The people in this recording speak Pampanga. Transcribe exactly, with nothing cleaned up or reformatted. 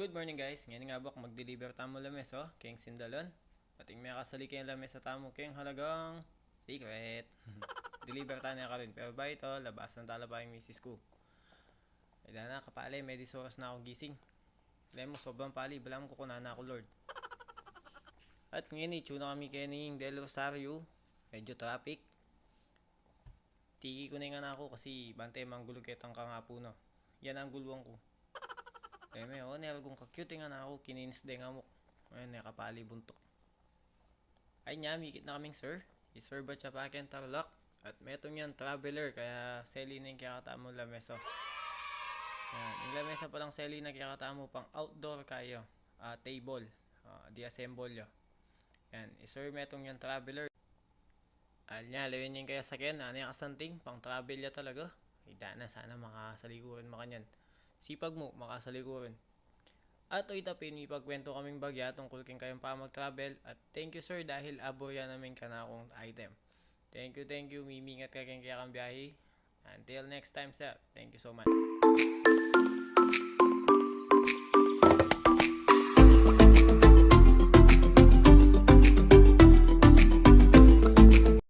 Good morning, guys. Ngeni nga buk mag-deliver tamu lamesa, o, keng sindalun. Ating mekasali keng lamesa tamu keng halagang secret. Deliver tana karin. Pero bayu ita, labasan tala pa ing misis ku. Ay, dana, kapali, medis oras na aku gising. Alam mu, sobrang pali, balamu kukunan na aku, Lord. At ngeni, itsu na kami keni Del Rosario. Medyu traffic. Tiki ku ne ing anak ku kasi bang e manggulu ketang kangapu na. Yan ang guluan ku. Eme, o, ne, agung ka-cute ing anak ku, kininis deng amuk. Ayan, ne, kapali buntuk. Ay, nya, mikit na kaming sir. I-sir Batya pa keng Tarlac. At metung yang traveler, kaya seli na ing kekatamu lamesa. Yan, ing lamesa palang seli na kekatamu pang outdoor kaya, ah, table. Ah, di assemble ya. Yan, i-sir metung yang traveler. Alnya, lawen ing kaya saken, ane kasanting, pang travel ya talaga. Ay, dana, sana makasali ku rin makanyan. Sipag mu, makasali ku rin. At o, ita pin, mipagkwentu kaming bagya tungkul keng kayang pamag-travel. At thank you, sir, dahil abur ya namin kanakung item. Thank you, thank you. Mimingat ka keng kekang biyahe. Until next time, sir. Thank you so much.